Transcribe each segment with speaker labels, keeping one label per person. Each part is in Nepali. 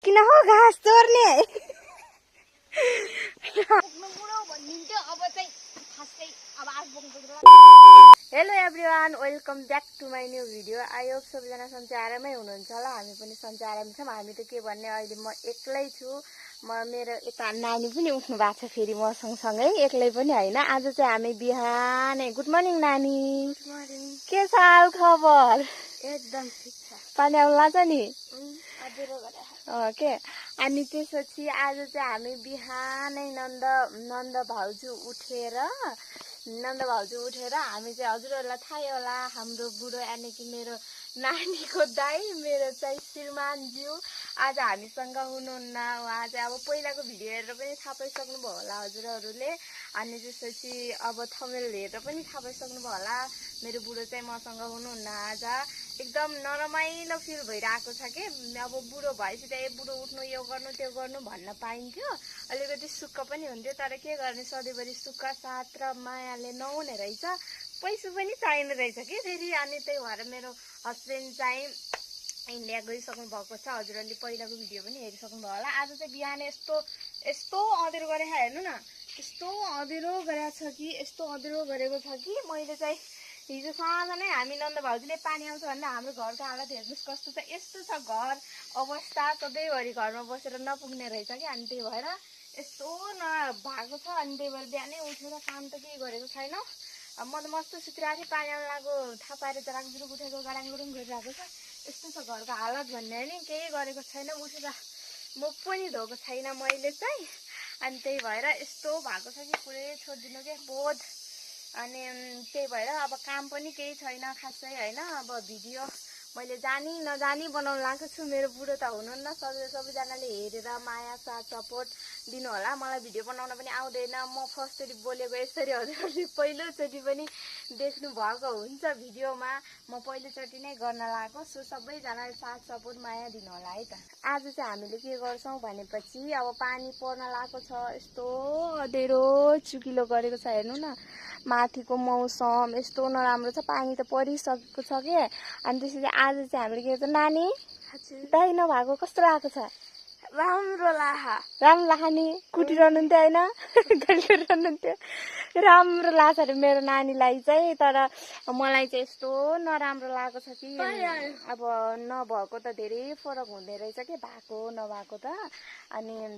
Speaker 1: किन हो घाँस चोर्ने hello everyone welcome back to my new video. I hope सबैजना सन्चै आरामै हुनुहुन्छ होला। हामी पनि सन्चै आरामै छौँ। हामी त के भन्ने, अहिले म एक्लै छु। मेरो यता नानी पनि उठ्नु भएको छ फेरि म सँगसँगै, एक्लै पनि होइन। आज चाहिँ हामी बिहानै गुड मर्निङ नानी। Good morning. के छ हाल खबर? एकदम ठिक छ। पानी आउनु लाग्छ नि के अनि त्यसपछि आज चाहिँ हामी बिहानै नन्द भाउजू उठेर हामी चाहिँ हजुरहरूलाई थाहै होला, हाम्रो बुढो यानि कि मेरो नानीको दाइ, मेरो चाहिँ श्रीमानज्यू आज हामीसँग हुनुहुन्न। उहाँ चाहिँ अब पहिलाको भिडियो हेरेर पनि थाहा पाइसक्नुभयो होला हजुरहरूले। अनि त्यसपछि अब थमेल हेरेर पनि थाहा पाइसक्नुभयो होला, मेरो बुढो चाहिँ मसँग हुनुहुन्न। आज एकदम नरमाइलो फिल भइरहेको छ कि अब बुढो भएपछि त बुढो उठ्नु, यो गर्नु त्यो गर्नु भन्न पाइन्थ्यो, अलिकति सुक्ख पनि हुन्थ्यो। तर के गर्ने, सधैँभरि सुक्ख साथ र मायाले नहुने रहेछ, पैसा पनि चाहिने रहेछ कि फेरि। अनि त्यही भएर मेरो हस्बेन्ड चाहिँ इन्डिया गइसक्नु भएको छ। हजुरहरूले पहिलाको भिडियो पनि हेरिसक्नु भयो होला। आज चाहिँ बिहान यस्तो अँध्यारो गरेको हेर्नु न, यस्तो अँध्यारो गरेको छ कि मैले चाहिँ हिजो साँझ नै हामी नन्द भाउजूले पानी आउँछ भनेर हाम्रो घरको हालत हेर्नुहोस् कस्तो छ। यस्तो छ घर अवस्था, सधैँभरि घरमा बसेर नपुग्ने रहेछ कि। अनि त्यही भएर यस्तो भएको छ। अनि त्यही भएर बिहानै उठेर काम त केही गरेको छैन। म त मस्त सुतिरहेको थिएँ, पानी आउनु लाग्यो, थाहा पाएर जराङजुरुङ उठेको गराङगुरुङ गरिरहेको छ। यस्तो छ घरको हालत भन्ने नि, केही गरेको छैन। उठेर मुख पनि धोएको छैन मैले चाहिँ। अनि त्यही भएर यस्तो भएको छ कि पुरै छोडिदिनु के बोध। अनि त्यही भएर अब काम पनि केही छैन खासै होइन। अब भिडियो मैले जानी नजानी बनाउनु लागेको छु। मेरो बुढो त हुनुहुन्न, सबैजनाले हेरेर माया साथ सपोर्ट दिनु होला। मलाई भिडियो बनाउन पनि आउँदैन। म फर्स्टचोटि बोलेको यसरी हजुरहरूले पहिलोचोटि पनि देख्नु भएको हुन्छ भिडियोमा। म पहिलोचोटि नै गर्न लागेको छु। सबैजनाले साथ सपोर्ट माया दिनु होला है त। आज चाहिँ हामीले के गर्छौँ भनेपछि, अब पानी पर्न लागेको छ, यस्तो अँध्यारो चुकिलो गरेको छ हेर्नु न। माथिको मौसम यस्तो नराम्रो छ, पानी त परिसकेको छ के। अनि त्यसपछि आज चाहिँ हामीले के गर्छ नानी, दाइ नभएको कस्तो लागेको छ? राम्रो लाग्छ नि, कुटिरहनुहुन्थ्यो होइन गरिरहनुहुन्थ्यो, राम्रो लाग्छ अरे मेरो नानीलाई चाहिँ। तर मलाई चाहिँ यस्तो नराम्रो लागेको छ कि अब नभएको त धेरै फरक हुँदो रहेछ के, भएको नभएको त। अनि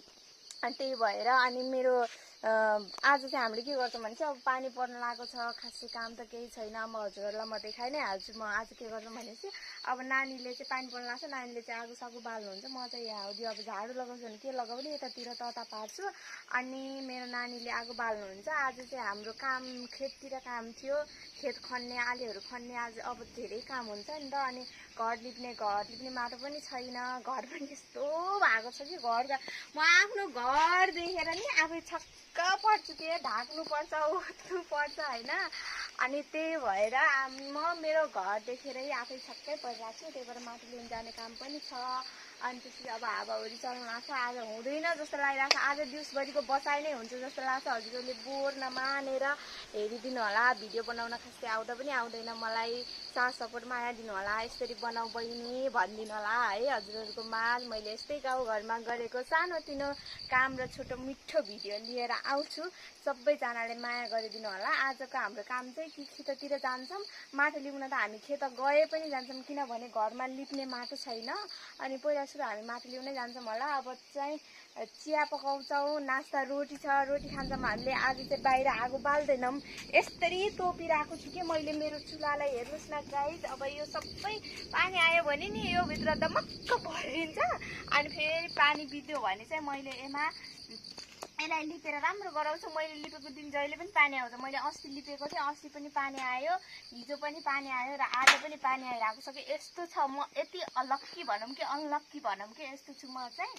Speaker 1: त्यही भएर अनि मेरो आज चाहिँ हामीले के गर्छौँ भने चाहिँ, अब पानी पर्न लागेको छ, खासै काम त केही छैन। म हजुरहरूलाई म देखाइ नै हाल्छु। म आज के गर्छौँ भनेपछि, अब नानीले चाहिँ पानी पर्न लाग्छ, नानीले चाहिँ आगो सागो बाल्नुहुन्छ, म चाहिँ यहाँ अब झाडु लगाउँछु भने के लगाउने, यतातिर तता पार्छु। अनि मेरो नानीले आगो बाल्नुहुन्छ। आज चाहिँ हाम्रो काम खेततिर काम थियो, खेत खन्ने, आलीहरू खन्ने। आज अब धेरै काम हुन्छ नि त। अनि घर लिप्ने माटो पनि छैन, घर पनि यस्तो भएको छ कि म आफ्नो घर देखेर नि आफै छक्क पर्छु के, ढाक्नुपर्छ उठ्नुपर्छ होइन। अनि त्यही भएर म मेरो घर देखेरै आफै छक्कै परिरहेको छु। त्यही भएर माटो लिन जाने काम पनि छ। अनि त्यसपछि अब हावाहुरी चल्नु लाग्छ। आज हुँदैन जस्तो लागिरहेको छ, आज दिउँसभरिको बसाइ नै हुन्छ जस्तो लाग्छ। हजुरहरूले बोर नमानेर हेरिदिनु होला। भिडियो बनाउन खासै आउँदा पनि आउँदैन मलाई, साथ सपोर्ट माया दिनु होला। यसरी बनाऊ बहिनी भनिदिनु होला है हजुरहरूको माझ। मैले यस्तै गाउँघरमा गरेको सानोतिनो काम र छोटो मिठो भिडियो लिएर आउँछु, सबैजनाले माया गरिदिनु होला। आजको हाम्रो काम चाहिँ कि खेततिर जान्छौँ माटो लिउन। त हामी खेत गए पनि जान्छौँ, किनभने घरमा लिप्ने माटो छैन। अनि पहिला सुरु हामी माटो लिउनै जान्छौँ होला। अब चाहिँ चिया पकाउँछौँ, नास्ता रोटी छ, रोटी खान्छौँ हामीले। आज चाहिँ बाहिर आगो बाल्दैनौँ, यसरी तोपिरहेको छु कि मैले मेरो चुलालाई। हेर्नुहोस् न गाइज, अब यो सबै पानी आयो भने नि यो भित्र दमक्क भरिन्छ। अनि फेरि पानी बित्यो भने चाहिँ मैले यसलाई लिपेर राम्रो गराउँछु। मैले लिपेको दिन जहिले पनि पानी आउँछ। मैले अस्ति लिपेको थिएँ, अस्ति पनि पानी आयो, हिजो पनि पानी आयो र आज पनि पानी आइरहेको छ कि। यस्तो छ, म यति लक्की भनौँ कि अनलक्की भनौँ कि, यस्तो छु म चाहिँ।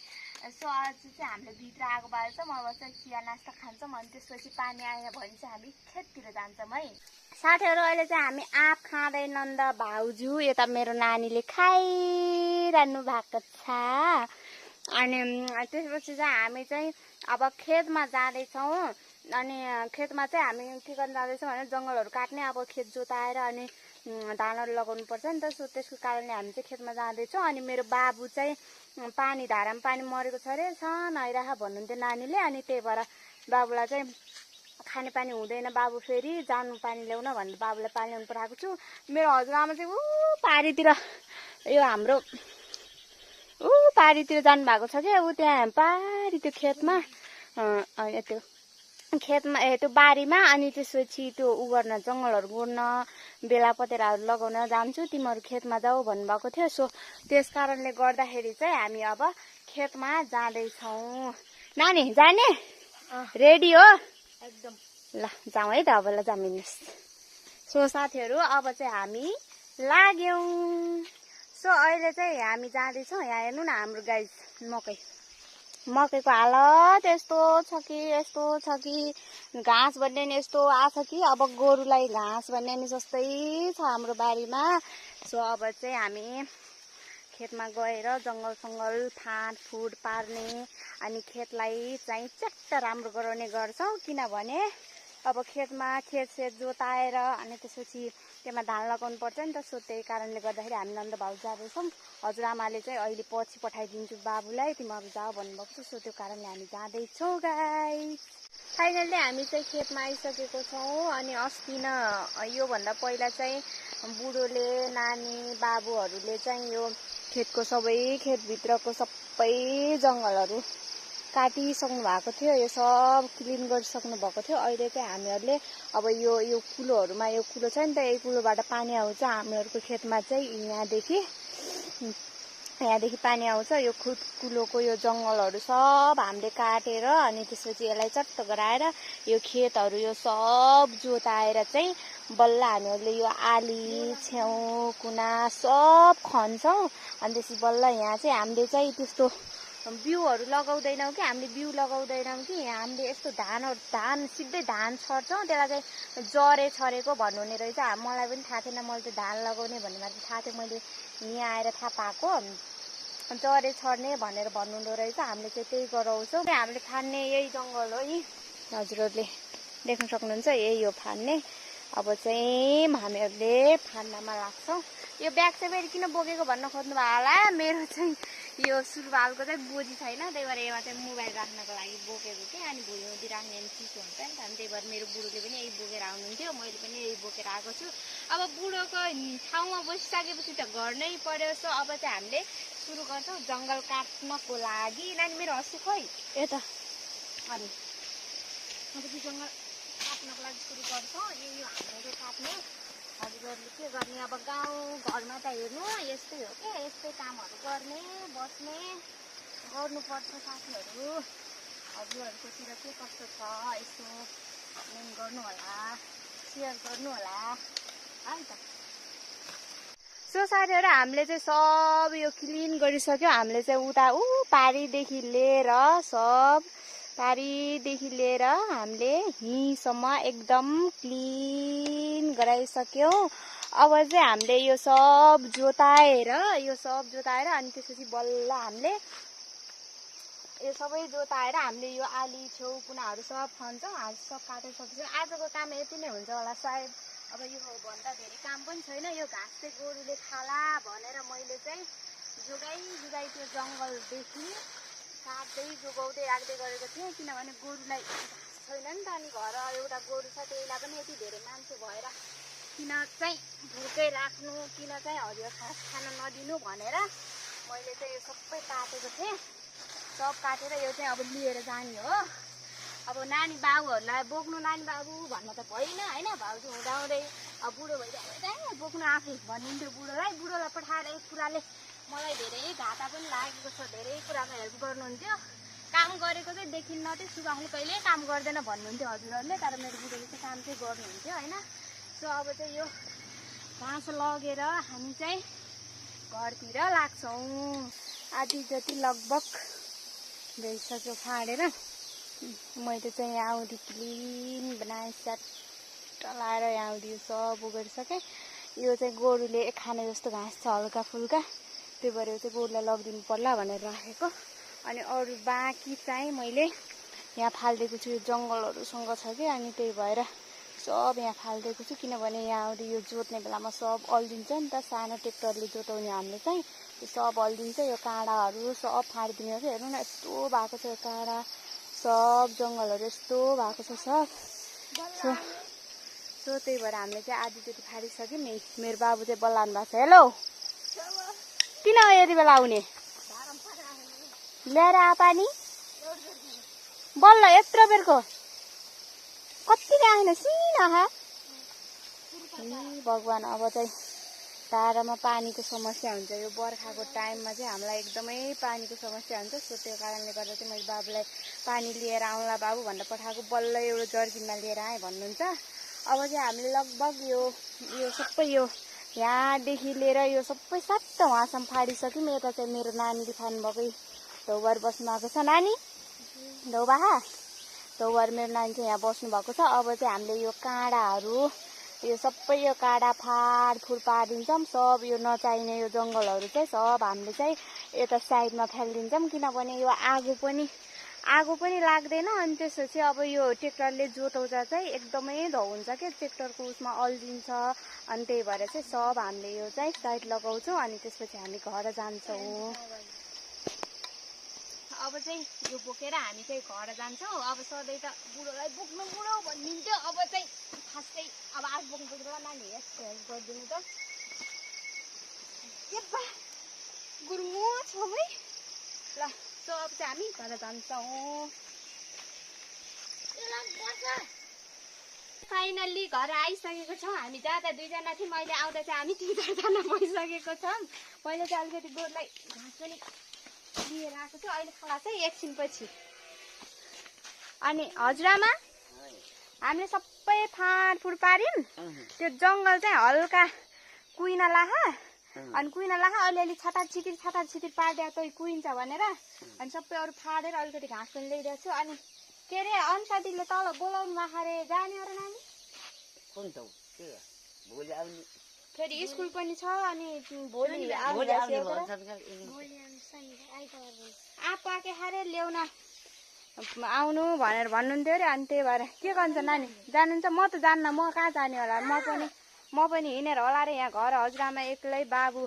Speaker 1: सो आज चाहिँ हामीले भित्र आगो बाल्छौँ, अब चाहिँ चिया नास्ता खान्छौँ। अनि त्यसपछि पानी आयो भने चाहिँ हामी खेततिर जान्छौँ है साथीहरू। अहिले चाहिँ हामी आँप खाँदै नन्द भाउजू, यता मेरो नानीले खाइरहनु भएको छ। अनि त्यसपछि चाहिँ हामी चाहिँ अब खेतमा जाँदैछौँ। अनि खेतमा चाहिँ हामी के गर्न जाँदैछौँ भने जङ्गलहरू काट्ने, अब खेत जोताएर अनि धानहरू लगाउनु पर्छ नि त। सो त्यसको कारणले हामी चाहिँ खेतमा जाँदैछौँ। अनि मेरो बाबु चाहिँ पानी धारामा पानी मरेको छ अरे, नआइराख भन्नुहुन्थ्यो नानीले। अनि त्यही भएर बाबुलाई चाहिँ खाने पानी हुँदैन बाबु, फेरि जानु पानी ल्याउन भनेर बाबुलाई पानी ल्याउनु पठाएको छु। मेरो हजुरआमा चाहिँ पारीतिर, यो हाम्रो पारीतिर जानुभएको छ क्या। त्यहाँ पारी त्यो खेतमा त्यो खेतमा त्यो बारीमा। अनि त्यसपछि त्यो गर्न जङ्गलहरू गोड्न बेला पतेराहरू लगाउन जान्छु, तिमीहरू खेतमा जाऊ भन्नुभएको थियो। सो त्यस कारणले गर्दाखेरि चाहिँ हामी अब खेतमा जाँदैछौँ। नानी जाने रेडी हो एकदम? ल जाउँ है त, अब ल जामिनुहोस्। सो साथीहरू अब चाहिँ हामी लाग्यौँ। सो अहिले चाहिँ हामी जाँदैछौँ। यहाँ हेर्नु न हाम्रो गाई मकैको हालत यस्तो छ कि घाँस भन्ने नि यस्तो आछ कि अब गोरुलाई घाँस भन्ने नि जस्तै छ हाम्रो बारीमा। सो अब चाहिँ हामी खेतमा गएर जङ्गल फाँडफुँड पार्ने अनि खेतलाई चाहिँ च्याट्ट राम्रो गराउने गर्छौँ। किनभने अब खेतमा खेत जोताएर अनि त्यसपछि त्यसमा धान लगाउनु पर्छ नि त। सो त्यही कारणले गर्दाखेरि हामी नन्द भाउ जाँदैछौँ। हजुरआमाले चाहिँ अहिले पछि पठाइदिन्छु बाबुलाई, तिमीहरू जाऊ भन्नुभएको छ। सो त्यो कारणले हामी जाँदैछौँ गाइस। फाइनल्ली हामी चाहिँ खेतमा आइसकेको छौँ। अनि अस्ति न योभन्दा पहिला चाहिँ बुढोले नानी बाबुहरूले चाहिँ यो खेतको खेतभित्रको सबै जङ्गलहरू काटिसक्नु भएको थियो। यो सब क्लिन गरिसक्नु भएको थियो। अहिले चाहिँ हामीहरूले अब यो कुलोहरूमा, यो कुलो छ नि त, यही कुलोबाट पानी आउँछ हामीहरूको खेतमा चाहिँ। यहाँदेखि पानी आउँछ। यो कुलोको यो जङ्गलहरू सब हामीले काटेर अनि त्यसपछि यसलाई चट्ट गराएर यो खेतहरू यो सब जोताएर चाहिँ बल्ल हामीहरूले यो आली छेउ कुना सब खन्छौँ। अनि त्यसपछि बल्ल यहाँ चाहिँ हामीले चाहिँ त्यस्तो बिउहरू लगाउँदैनौँ कि, हामीले बिउ लगाउँदैनौँ कि। हामीले यस्तो धान सिधै धान छर्छौँ। त्यसलाई चाहिँ जरे छरेको भन्नुहुने रहेछ। मलाई पनि थाहा थिएन, मैले त धान लगाउने भन्ने मात्रै थाहा थियो। मैले यहाँ आएर थाहा पाएको जरे छर्ने भनेर भन्नुहुँदो रहेछ। हामीले चाहिँ त्यही गराउँछौँ। हामीले फान्ने यही जङ्गल हो यी, हजुरहरूले देख्न सक्नुहुन्छ, यही हो फान्ने। अब चाहिँ हामीहरूले फान्नमा लाग्छौँ। यो ब्याग चाहिँ फेरि किन बोकेको भन्न खोज्नु भयो होला। मेरो चाहिँ यो सुरुवालको चाहिँ बोजी छैन, त्यही भएर यसमा चाहिँ मोबाइल राख्नको लागि बोकेको कि। अनि भुइँदी राख्ने चिसो हुन्छ नि त, अनि त्यही भएर मेरो बुढोले पनि यही बोकेर आउनुहुन्थ्यो, मैले पनि यही बोकेर आएको छु। अब बुढोको ठाउँमा बसिसकेपछि त घर नै पर्यो। सो अब चाहिँ हामीले सुरु गर्छौँ जङ्गल काट्नको लागि। नानी मेरो हँसु खोइ यता। अनि अब चाहिँ जङ्गल काट्नको लागि सुरु गर्छौँ। यो हाम्रो काट्ने, हजुरहरूले के गर्ने अब गाउँघरमा त हेर्नु यस्तै हो क्या, यस्तै कामहरू गर्ने बस्ने गर्नुपर्छ साथीहरू। हजुरहरूकोतिर के कस्तो छ यसो कमेन्ट गर्नु होला, सेयर गर्नु होला है त। सो साथीहरू हामीले चाहिँ सब यो क्लिन गरिसक्यो। हामीले चाहिँ उता पारीदेखि लिएर सब पारीदेखि लिएर हामीले यहीँसम्म एकदम क्लिन गराइसक्यौँ। अब चाहिँ हामीले यो सब जोताएर अनि त्यसपछि बल्ल हामीले यो सबै जोताएर हामीले यो आली छेउ कुनाहरू सब खन्छौँ। आज सब काटिसकेपछि आजको काम यति नै हुन्छ होला सायद। अब यो भन्दा धेरै काम पनि छैन। यो घाँस चाहिँ गोरुले खाला भनेर मैले चाहिँ जोगाइ त्यो जङ्गलदेखि काट्दै जोगाउँदै राख्दै गरेको थिएँ। किनभने गोरुलाई घाँस छैन नि त, अनि घर एउटा गोरु छ, त्यहीलाई पनि यति धेरै मान्छे भएर किन चाहिँ भुकै राख्नु, किन चाहिँ हरियो घाँस खान नदिनु भनेर मैले चाहिँ यो सबै काटेको थिएँ। सब काटेर यो चाहिँ अब लिएर जाने हो। अब नानी बाबुहरूलाई बोक्नु, नानी बाबु भन्न त भएन होइन, भाउजू हुँदाहुँदै अब बुढो भइसक्यो बोक्नु आफै भन्नुहुन्थ्यो बुढोलाई। बुढोलाई पठाएर एक कुराले मलाई धेरै घाटा पनि लागेको छ, धेरै कुरामा हेल्प गर्नुहुन्थ्यो। काम गरेको चाहिँ देखिन्न थियो, सुबाले कहिल्यै काम गर्दैन भन्नुहुन्थ्यो हजुरहरूले, तर मेरो बुढोले चाहिँ काम चाहिँ गर्नुहुन्थ्यो होइन। सो अब चाहिँ यो घाँस लगेर हामी चाहिँ घरतिर लाग्छौँ। आधी जति लगभग भइसक्यो फाँडेर। मैले चाहिँ यहाँ आउँदी क्लिन बनाएँ, स्याट लाएर यहाँ आउँदी सब गरिसकेँ। यो चाहिँ गोरुले खाने जस्तो घाँस छ हल्का फुल्का, त्यही भएर चाहिँ गोरुलाई लगिदिनु पर्ला भनेर राखेको। अनि अरू बाँकी चाहिँ मैले यहाँ फालिदिएको छु, यो जङ्गलहरूसँग छ कि, अनि त्यही भएर सब यहाँ फालिदिएको छु किनभने यहाँ यो जोत्ने बेलामा सब अल्दिन्छ नि त। सानो ट्र्याक्टरले जोताउने हामीले चाहिँ त्यो सब अल्दिन्छ। यो काँडाहरू सब फाडिदिने हो कि। हेर्नु न यस्तो भएको छ यो काँडा, सब जङ्गलहरू यस्तो भएको छ सब। सो त्यही भएर हामीले चाहिँ आधीचोटि फाडिसक्यौँ। मेरो बाबु चाहिँ बल्ल आउनु भएको छ। हेलो, किन यति बेला आउने? ल्याएर आ पानी बल्ल यत्रो बेरको कति आएन सिना हा। भगवान्, अब चाहिँ टाढामा पानीको समस्या हुन्छ। यो बर्खाको टाइममा चाहिँ हामीलाई एकदमै पानीको समस्या हुन्छ। सो त्यो कारणले गर्दा चाहिँ मैले बाबुलाई पानी लिएर आउँला बाबु भनेर पठाएको। बल्ल एउटा जर्किनमा लिएर आएँ भन्नुहुन्छ। अब चाहिँ हामीले लगभग यो सबै यो यहाँदेखि लिएर यो सबै सट्ट उहाँसम्म फाडिसक्यौँ। यता चाहिँ मेरो नानीले खानुभएकै धौबार बस्नु भएको छ। नानी धौबाहा धौबार मेरो नानी चाहिँ यहाँ बस्नु भएको छ। अब चाहिँ हामीले यो काँडाहरू यो सबै यो काँडा फाडफुड पारिदिन्छौँ। सब यो नचाहिने यो जङ्गलहरू चाहिँ सब हामीले चाहिँ यता साइडमा फ्यालिदिन्छौँ किनभने यो आगो पनि लाग्दैन। अनि त्यसपछि अब यो ट्र्याक्टरले जोताउँछ चाहिँ एकदमै धौ हुन्छ क्या, ट्र्याक्टरको उसमा अल्झिन्छ। अनि त्यही भएर चाहिँ सब हामीले यो चाहिँ साइड लगाउँछौँ। अनि त्यसपछि हामी घर जान्छौँ। अब चाहिँ यो बोकेर हामी चाहिँ घर जान्छौँ। अब सधैँ त बुढोलाई बोक्नु बुढो भनिदिन्थ्यो। अब चाहिँ खासै अब आज बोक्नु बेला नानी हेल्प गरिदिनु त। गुरुमो छौँ है ल। सो अब चाहिँ हामी घर जान्छौँ। फाइनल्ली घर आइसकेको छौँ। हामी जाँदा दुईजना थियौँ, अहिले आउँदा चाहिँ हामी 3-4जना भइसकेको छौँ। पहिले चाहिँ अलिकति गोरुलाई घाँस पनि लिएर आएको थियो, अहिले खाला चाहिँ एकछिनपछि। अनि हजुरआमा हामीले सबै फाडफुड पार्यौँ। त्यो जङ्गल चाहिँ हल्का कुहिन लाहा अनि कुहिन लाहा अलिअलि छतार छितिर पारिदिएको त कुहिन्छ भनेर अनि सबै अरू फाडेर अलिकति घाँस पनि ल्याइदिएको छु। अनि के अरे अन्सादीले तल बोलाउनु भएको अरे जाने अरे नानी फेरि स्कुल पनि छ। अनि भोलि आपाके खारे ल्याउन आउनु भनेर भन्नुहुन्थ्यो अरे। अनि त्यही भएर के गर्छ नानी जानुहुन्छ? म त जान्न, म कहाँ जाने होला। म पनि हिँडेर होला रे यहाँ घर हजुरआमा एक्लै। बाबु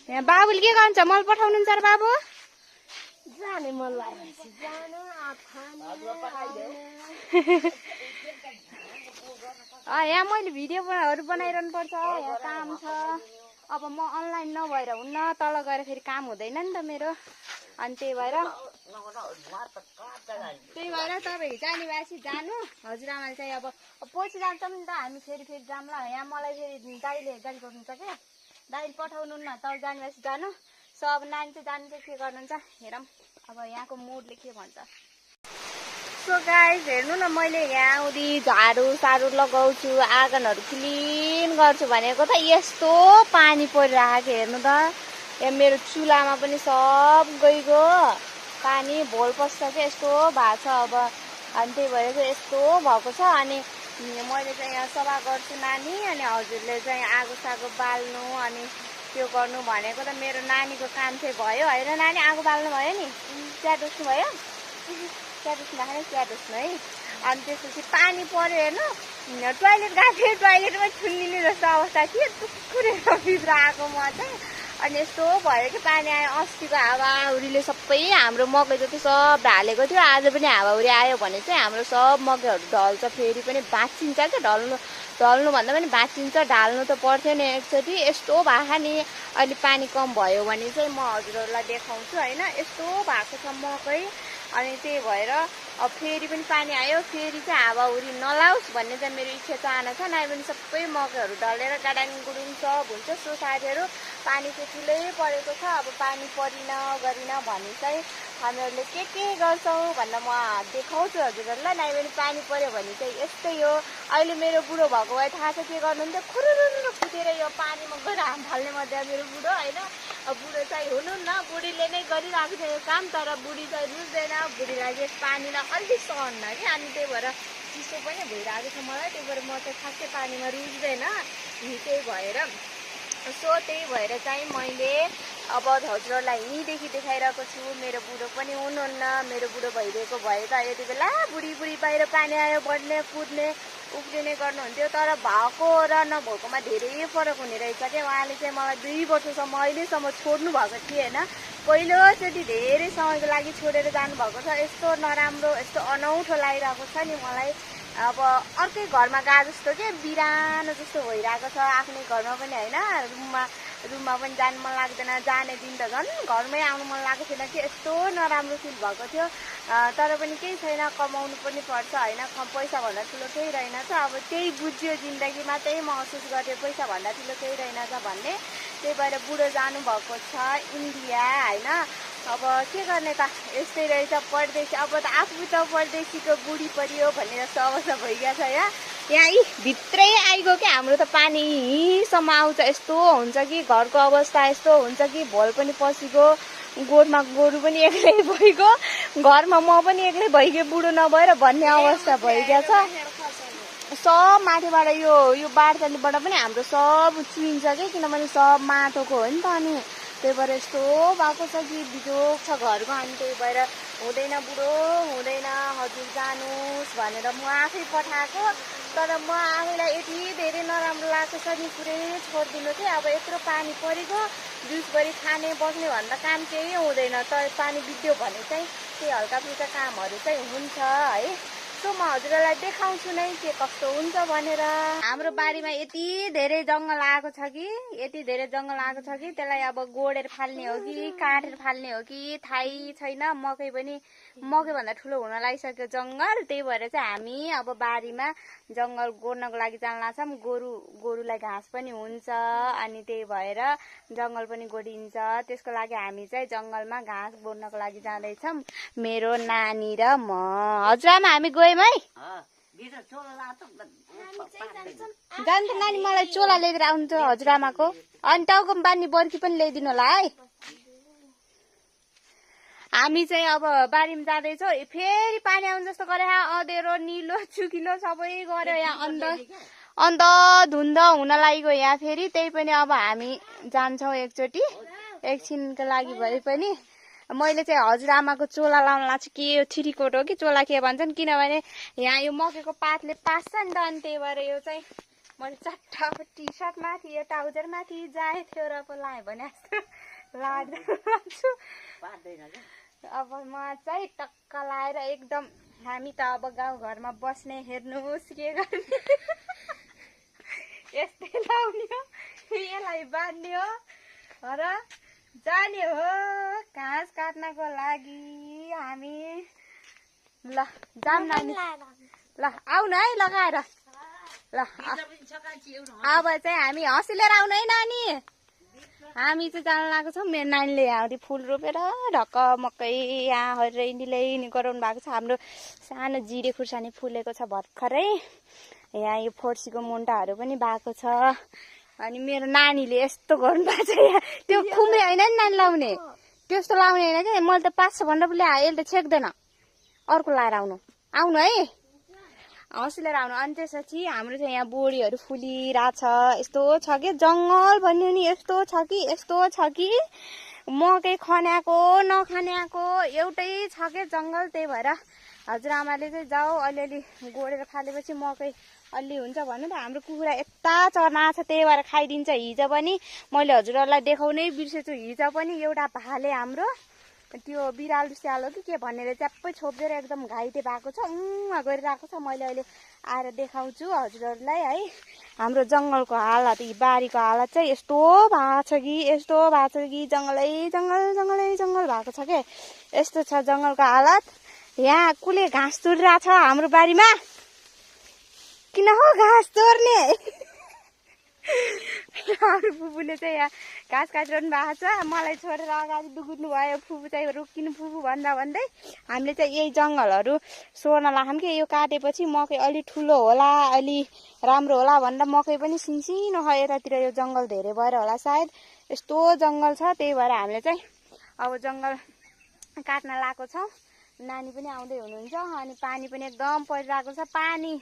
Speaker 1: यहाँ बाबुले के गर्छ? मल पठाउनुहुन्छ र बाबु? जाने मन लागेपछि जानु यहाँ मैले भिडियोहरू बनाइरहनु पर्छ, यहाँ काम छ। अब म अनलाइन नभएर हुन्न, तल गएर फेरि काम हुँदैन नि त मेरो। अनि त्यही भएर तपाईँ जाने भएपछि जानु। हजुरआमाले चाहिँ अब पछि जान्छौँ नि त हामी, फेरि जाउँला। यहाँ मलाई फेरि दाइले गाडी गर्नुहुन्छ क्या, दाइले पठाउनु न तल जाने भएपछि जानु। सो अब नानी चाहिँ जानु चाहिँ के गर्नुहुन्छ हेरौँ अब यहाँको मुडले के भन्छ। सो गाइज हेर्नु न, मैले यहाँ आउँदी झाडु लगाउँछु, आँगनहरू क्लिन गर्छु भनेको त यस्तो पानी परिरहेको हेर्नु त। यहाँ मेरो चुलामा पनि सब गइगयो पानी, भोल पस्छ क्या यस्तो भएको छ अब। अनि त्यही भएर चाहिँ यस्तो भएको छ। अनि मैले चाहिँ यहाँ सफा गर्छु नानी, अनि हजुरले चाहिँ आगो बाल्नु अनि त्यो गर्नु भनेको त मेरो नानीको काम चाहिँ भयो होइन नानी? आगो बाल्नु भयो नि, चिया डुस्नु भयो? चिया डुस्नु राखेर चिया डुस्नु है। अनि त्यसपछि पानी पऱ्यो हेर्नु, टोइलेट गएको थिएँ, टोइलेटमा छुन्निने जस्तो अवस्था थियो, टुक्कुरेर भित्र आएको म चाहिँ। अनि यस्तो भयो कि पानी आयो, अस्तिको हावाहुरीले सबै हाम्रो मकै जति सब ढालेको थियो। आज पनि हावाहुरी आयो भने चाहिँ हाम्रो सब मकैहरू ढल्छ, फेरि पनि भाँचिन्छ क्या। ढल्नु भन्दा पनि भाँचिन्छ, ढाल्नु त पर्थ्यो नि एकचोटि। यस्तो भएको नि, अहिले पानी कम भयो भने चाहिँ म हजुरहरूलाई देखाउँछु होइन। यस्तो भएको छ मकै। अनि त्यही भएर अब फेरि पनि पानी आयो, फेरि चाहिँ हावाहुरी नलाओस् भन्ने चाहिँ मेरो इच्छा चाहना छ। नभए पनि सबै मकैहरू ढलेर गाडाङ गुडुङ सब हुन्छ। सो साथीहरू पानी चाहिँ ठुलै परेको छ। अब पानी परिन गरिन भने चाहिँ हामीहरूले के गर्छौँ भनेर म देखाउँछु हजुरहरूलाई। नभए पनि पानी पऱ्यो भने चाहिँ यस्तै हो। अहिले मेरो बुढो भएको भए थाहा छ के गर्नुहुन्थ्यो, खुरुरुरु फुटेर यो पानीमा गएर हाम फाल्ने मध्ये मेरो बुढो होइन। अब बुढो चाहिँ हुनुहुन्न, बुढीले नै गरिरहेको छ यो काम, तर बुढी चाहिँ रुच्दैन। बुढीलाई चाहिँ पानीलाई अलिक सहन्न कि। अनि त्यही भएर चिसो पनि भइरहेको छ मलाई, त्यही भएर म चाहिँ खासै पानीमा रुच्दैन त्यही भएर। सो त्यही भएर चाहिँ मैले अब हजुरहरूलाई यहीँदेखि देखाइरहेको छु। मेरो बुढो पनि हुनुहुन्न, मेरो बुढो भइदिएको भए त यति बेला बुढी बुढी बाहिर पानी आयो बढ्ने कुद्ने उफ्रिने गर्नुहुन्थ्यो। तर भएको र नभएकोमा धेरै फरक हुने रहेछ क्या। उहाँले चाहिँ मलाई 2 वर्षसम्म अहिलेसम्म छोड्नु भएको थिएन। पहिलोचोटि धेरै समयको लागि छोडेर जानुभएको छ। यस्तो नराम्रो यस्तो अनौठो लागिरहेको छ नि मलाई। अब अर्कै घरमा गए जस्तो के बिरानो जस्तो भइरहेको छ। आफ्नै घरमा पनि होइन, रुममा पनि जानु मन लाग्दैन। जाने दिन त झन् घरमै आउनु मन लागेको थिएन कि यस्तो नराम्रो फिल भएको थियो। तर पनि केही छैन, कमाउनु पनि पर्छ होइन। पैसा भन्दा ठुलो केही रहेनछ। अब त्यही बुझ्यो जिन्दगीमा, त्यही महसुस गऱ्यो पैसा भन्दा ठुलो केही रहेनछ भन्ने। त्यही भएर बुढो जानुभएको छ इन्डिया होइन। अब के गर्ने त, यस्तै रहेछ। परदेशी अब त आफू त परदेशीको बुढी परियो भन्ने जस्तो अवस्था भइगएको छ। यहाँ भित्रै आइगयो क्या। हाम्रो त पानी यहीँसम्म आउँछ। यस्तो हुन्छ कि घरको अवस्था यस्तो हुन्छ कि भोल पनि पसिगयो, गोठमा गोरु पनि एक्लै भइगयो, घरमा म पनि एक्लै भइगयो बुढो नभएर भन्ने अवस्था भइगएको छ। सब माथिबाट यो बाढचालीबाट पनि हाम्रो सब चुइन्छ कि, किनभने सब माटोको हो नि त। अनि त्यही भएर यस्तो भएको छ कि बिजोग छ घरको। अनि त्यही भएर हुँदैन बुढो हुँदैन, हजुर जानुहोस् भनेर म आफै पठाएको। तर म आफैलाई यति धेरै नराम्रो लागेको छ नि, पुरै छोडिदिनु कि। अब यत्रो पानी परेको, दिउँसभरि खाने बस्ने भन्दा काम केही हुँदैन। तर पानी बित्यो भने चाहिँ केही हल्का फुल्का कामहरू चाहिँ हुन्छ है। सो म हजुरलाई देखाउँछु नै के कस्तो हुन्छ भनेर। हाम्रो बारीमा यति धेरै जङ्गल आएको छ कि, यति धेरै जङ्गल आएको छ कि त्यसलाई अब गोडेर फाल्ने हो कि काटेर फाल्ने हो कि थाहै छैन। मकै भन्दा ठुलो हुन लागिसक्यो जङ्गल। त्यही भएर चाहिँ हामी अब बारीमा जङ्गल गोड्नको लागि जान लाग्छौँ। गोरुलाई घाँस पनि हुन्छ, अनि त्यही भएर जङ्गल पनि गोडिन्छ। त्यसको लागि हामी चाहिँ जङ्गलमा घाँस गोड्नको लागि जाँदैछौँ, मेरो नानी र म। हजुरआमा हामी गयौँ है। जान्छ नानी, मलाई चोला ल्याइदिएर आउँछ हजुरआमाको। अनि टाउको बानी बर्की पनि ल्याइदिनु होला है। हामी चाहिँ अब बारीमा जाँदैछौँ। फेरि पानी आउनु जस्तो गरे, अँधेरो निलो चुकिलो सबै गऱ्यो यहाँ। अन्त धुन्द हुन लाग्यो यहाँ फेरि। त्यही पनि अब हामी जान्छौँ एकचोटि, एकछिनको लागि भए पनि। मैले चाहिँ हजुरआमाको चोला लाउन लाग्छु कि यो थिरीकोट हो कि चोला के भन्छन्, किनभने यहाँ यो मकैको पातले पास्छ नि त। अनि त्यही भएर यो चाहिँ मैले चट्ट टी सर्ट माथि यो ट्राउजर माथि जाए थियो र पो लाएँ भने जस्तो लाग्छु। अब म चाहिँ टक्क लाएर एकदम, हामी त अब गाउँघरमा बस्ने, हेर्नुहोस् के गर्ने। यस्तै लाउने हो, यसलाई बाँध्ने हो र जाने हो घाँस काट्नको लागि हामी। ल जाम नानी, ल आउनु है लगाएर। ल अब चाहिँ हामी हँसिलेर आउनु है नानी। हामी चाहिँ जान लागेको छौँ। मेरो नानीले यहाँ फुल रोपेर ढक्क मकै यहाँ हरिँडी गराउनु भएको छ। हाम्रो सानो जिरे खुर्सानी फुलेको छ भर्खरै। यहाँ यो फर्सीको मुन्टाहरू पनि भएको छ। अनि मेरो नानीले यस्तो गर्नु भएको छ यहाँ। त्यो खुम्रे होइन नि नानी लाउने, त्यस्तो लाउने होइन कि। मैले त 500 भनेर पो ल्याएँ, यसले त छेक्दैन। अर्को लाएर आउनु है, हँसिलेर आउनु। अनि त्यसपछि हाम्रो चाहिँ यहाँ बोडीहरू फुलिरहेछ। यस्तो छ कि जङ्गल भन्यो नि, यस्तो छ कि मकै खन्याएको नखन्याएको एउटै छ कि जङ्गल। त्यही भएर हजुरआमाले चाहिँ जाऊ अलिअलि गोडेर फालेपछि मकै अलि हुन्छ भन्नु त। हाम्रो कुखुरा यता चर्ना छ, त्यही भएर खाइदिन्छ। हिजो पनि मैले हजुरहरूलाई देखाउनै बिर्सेछु। हिजो पनि एउटा भाले हाम्रो त्यो बिरालो स्यालो कि के भनेर च्याप्पै छोपिदिएर एकदम घाइते भएको छ, गरिरहेको छ। मैले अहिले आएर देखाउँछु हजुरहरूलाई है। हाम्रो जङ्गलको हालत, बारीको हालत चाहिँ यस्तो भएको छ कि जङ्गल भएको छ के। यस्तो छ जङ्गलको हालत। यहाँ कसले घाँस तुरिरहेछ हाम्रो बारीमा? किन हो घाँस तोड्ने? हाम्रो फुपूले चाहिँ यहाँ घाँस काटिरहनु भएको छ। मलाई छोडेर अगाडि दुगुर्नु भयो। फुपू चाहिँ रोकिनु फुपू भन्दै हामीले चाहिँ यही जङ्गलहरू सोर्न लाग्यौँ कि यो काटेपछि मकै अलि ठुलो होला, अलि राम्रो होला भनेर। मकै पनि सिनसिनो छ यतातिर, यो जङ्गल धेरै भएर होला सायद यस्तो जङ्गल छ। त्यही भएर हामीले चाहिँ अब जङ्गल काट्न लागेको छौँ। नानी पनि आउँदै हुनुहुन्छ। अनि पानी पनि एकदम परिरहेको छ। पानी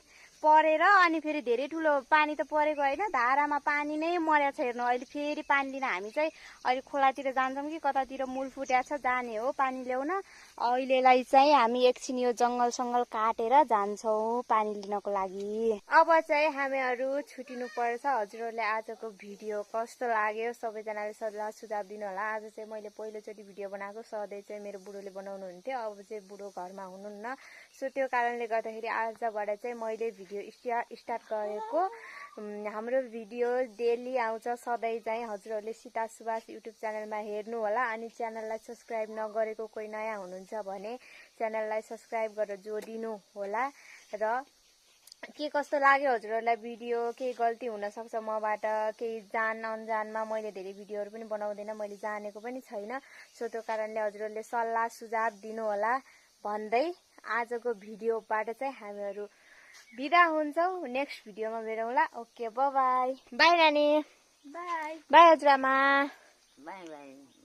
Speaker 1: परेर अनि फेरि धेरै ठुलो पानी त परेको होइन, धारामा पानी नै मर्या छ। हेर्नु अहिले फेरि पानी लिन हामी चाहिँ अहिले खोलातिर जान्छौँ कि कतातिर मूल फुट्या छ, जाने हो पानी ल्याउन। अहिलेलाई चाहिँ हामी एकछिन यो जङ्गल सङ्गल काटेर जान्छौँ पानी लिनको लागि। अब चाहिँ हामीहरू छुटिनु पर्छ। हजुरहरूले आजको भिडियो कस्तो लाग्यो सबैजनाले सल्लाह सुझाव दिनु होला। आज चाहिँ मैले पहिलोचोटि भिडियो बनाएको, सधैँ चाहिँ मेरो बुढोले बनाउनुहुन्थ्यो, अब चाहिँ बुढो घरमा हुनुहुन्न। सो त्यो कारणले गर्दाखेरि आजबाट चाहिँ मैले भिडियो स्टार्ट गरेको। हाम्रो भिडियो डेली आउँछ सधैँ चाहिँ। हजुरहरूले सीता सुभाष युट्युब च्यानलमा हेर्नु होला। अनि च्यानललाई सब्सक्राइब नगरेको कोही नयाँ हुनुहुन्छ भने च्यानललाई सब्सक्राइब गरेर जोडिनु होला। र के कस्तो लाग्यो हजुरहरूलाई भिडियो, केही गल्ती हुनसक्छ मबाट, केही जान अनजानमा मैले धेरै भिडियोहरू पनि बनाउँदैन, मैले जानेको पनि छैन। सो त्यो कारणले हजुरहरूले सल्लाह सुझाव दिनु होला भन्दै आजको भिडियोबाट चाहिँ हामीहरू बिदा हुन्छौँ। नेक्स्ट भिडियोमा भेटौँला। Okay bye bye. बाई नानी। बाई बाई हजुरआमा।
Speaker 2: Bye by.